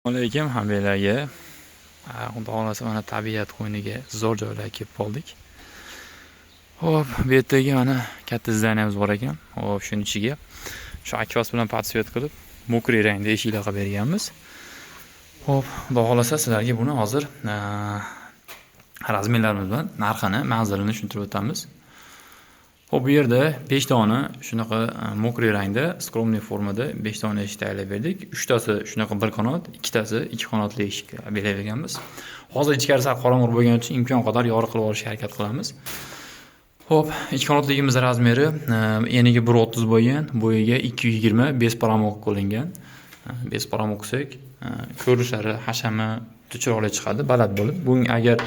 Alaykum hammalarga. Xudo xohlasa, mana tabiat qo'yniga zo'r joylarga kelib qoldik. Xo'p, bu yerdagi mana katta здания miz bor ekan. Xo'p, shuni ichiga shu akvas bilan подсвет qilib, мокрый rangda eshiklar qilib berganmiz. Xo'p, Xudo xohlasa, sizlarga buni hozir размер larimiz bilan narxini, manzilini tushuntirib o'tamiz. Xo'p, bu yerda 5 dona shunaqa мокрый rangda, скромный formada 5 dona eshik tayyorlab berdik. 3 tasi shunaqa bir qanot, ikkitasi ikki qanotli eshik belgilab berganmiz. Hozir ichkarisi sal qorong'u bo'lgani uchun imkon qadar yorug' qilib olishga harakat qilamiz. Xo'p, ikki qanotligimiz размер i eniga 1.30 bo'lgan, bo'yiga 220, без промок qilingan. Без промок qilsak, ko'rinishlari, hashami juda chiroyli chiqadi, baland bo'lib. Bunga agar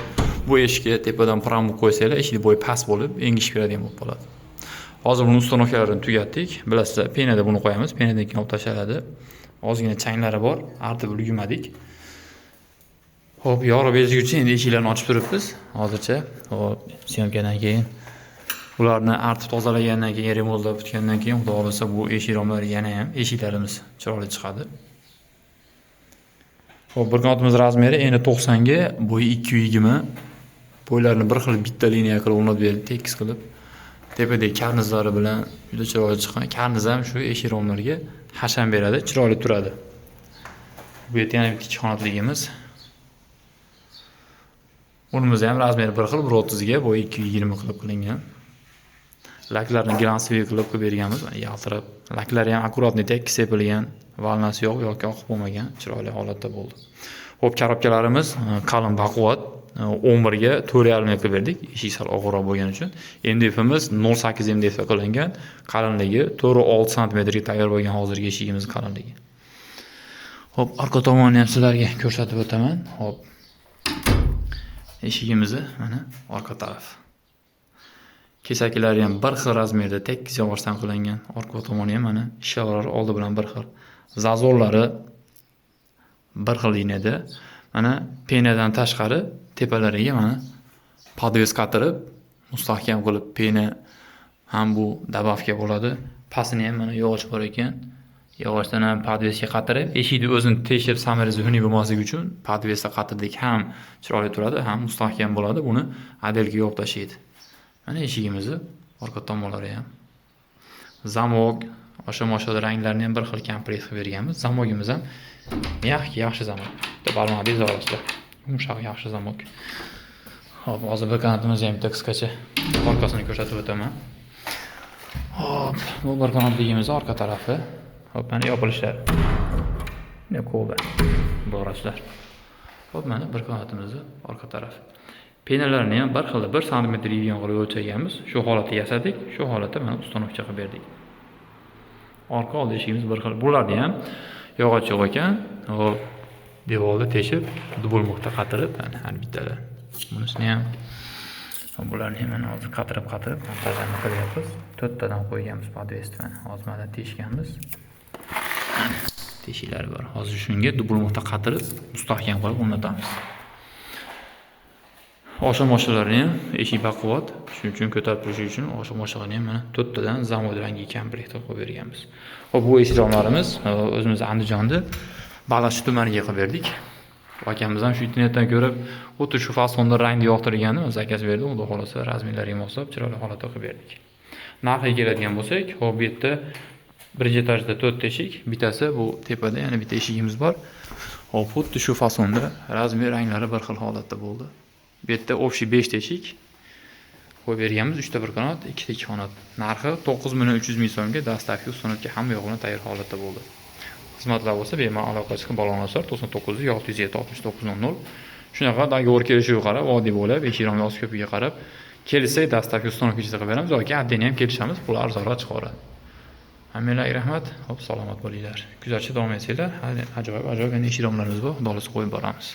bu eshikka tepadan промок qo'ysanglar, eshikni bo'yi past bo'lib, engishib keladigan bo'lib qoladi. Hozir buni установка larini tugatdik. Bilasizlar, пена da buni qo'yamiz. Пена dan keyin olib tashlanadi. Ozgina changlari bor, artib ulgurmadik. Xo'p, yorug' berish uchun endi eshiklarni ochib turibmiz hozircha. Xo'p, съёмка dan keyin ularni artib tozalagandan keyin, remontlab bitgandan keyin, Xudo xohlasa, bu eshik romlari yana ham eshiklarimiz chiroyli chiqadi. Xo'p, bir qanotimiz размер i eni 90 ga, bo'yi 220. Bo'ylarini bir xil bitta liniya qilib o'rnatib berdik, tekis qilib. Tepadagi karnizlari bilan juda chiroyli chiqqan. Karniz ham shu eshik romlarga hasham beradi, chiroyli turadi. Bu yerda yana bitta ikki qanotligimiz. Bunimiz ham размер i bir xil, 1.30 ga, bo'yi 220 qilib qilingan. Laklarni глянцевый qilib qilib berganmiz, mana yaltirab. Laklari ham аккуратный tekis sepilgan, волна si yo'q yoki oqib bo'lmagan, chiroyli holatda bo'ldi. Xo'p, коробка larimiz qalin, baquvvat, 11 ga 4,5 qilib berdik. Eshik sal og'irroq bo'lgani uchun. MDFimiz 0.8 MDF qilingan, qalinligi 4.6 santimetrga tayyor bo'lgan hozirgi eshigimiz qalinligi. Xo'p, orqa tomonni ham sizlarga ko'rsatib o'taman. Xo'p. Eshigimizni mana orqa taraf. Kesakilari ham bir xil размер da tekis yog'ochdan qilingan. Orqa tomoni ham mana ishlolari oldi bilan bir xil. Зазор lari bir xil liniyada. Mana пена dan tashqari tepalariga mana подвес qatirib, mustahkam qilib, пена ham bu добавка bo'ladi. Pastini ham mana yog'och bor ekan. Yog'ochdan ham подвес ga qatirib, eshikni o'zini teshib саморез i xunuk bo'lmasligi uchun подвес da qatirdik. Ham chiroyli turadi, ham mustahkam bo'ladi. Buni отделка yopib tashlaydi. Mana eshigimizni orqa tomonlari ham. Замок, o'sha ranglarni ham bir xil komplekt qilib berganmiz. Замок imiz ham мягкий, yaxshi замок. Bitta barmoqni orasida. Yumshoq, yaxshi замок. Xo'p, hozir bir qanotimizni ham bitta qisqacha orqasini ko'rsatib o'taman. Xo'p, bu bir qanotligimiz orqa tarafi. Xo'p, mana yopilishlari. Mana qo'lda borasizlar. Xo'p, mana bir qanotimizni orqa tarafi. Пена larni ham bir xilda 1 santimetr yegan qilib o'lchaganmiz. Shu holatda yasadik, shu holatda mana установка qilib berdik. Orqa oldi eshigimiz bir xil. Bularni ham yog'och yo'q ekan. Xo'p, devorni teshib, dubl muhta qatirib, mana har bittalar. Bunisini ham, bularni ham mana hozir qatirib-qatirib montajini qilyapmiz. To'rttadan qo'yganmiz подвес mana. Hozir mana teshganmiz. Teshiklari bor. Hozir shunga dubl muhta qatirib, mustahkam qilib o'rnatamiz. Oshiq moshinlarni ham eshik baquvvat, shuning uchun ko'tarib turishi uchun oshiq moshinlarni ham mana to'rttadan zavod rangi komplekt qilib qo'yib berganmiz. Xo'p, bu eshik romlarimiz o'zimiz Andijonda Baliqchi tumaniga qilib berdik. Akamiz ham shu internetdan ko'rib, xuddi shu fasonda rangni yoqtirgani заказ berdi. Xudo xohlasa, размер lariga moslab chiroyli holatda qilib berdik. Narxiga keladigan bo'lsak, xo'p, bu yerda birinchi etajda to'rtta eshik, bittasi bu tepada yana bitta eshigimiz bor. Xo'p, xuddi shu fasonda, размер, ranglari bir xil holatda bo'ldi. Bu yerda общий 5 ta eshik qo'yib berganmiz, 3 ta bir qanot, 2 ta ikki qanot. Narxi 9 million 300 ming so'mga доставка, установка, hamma yo'q bilan tayyor holatda bo'ldi. Xizmatlar bo'lsa, bemalol aloqa chiqib bog'lanasizlar 99 607 69 00. Shunaqa договор kelishuviga qarab, oddiy bo'lib, eshik romni oz ko'piga qarab kelishsak, доставка, установка qilib beramiz yoki отдельно ham kelishamiz, pul arzonroq chiqaveradi. Hammanglarga rahmat. Xo'p, salomat bo'linglar. Kuzatishda davom etsanglar, hali ajoyib ajoyib yana eshik romlarimiz bor, Xudo xohlasa qo'yib boramiz.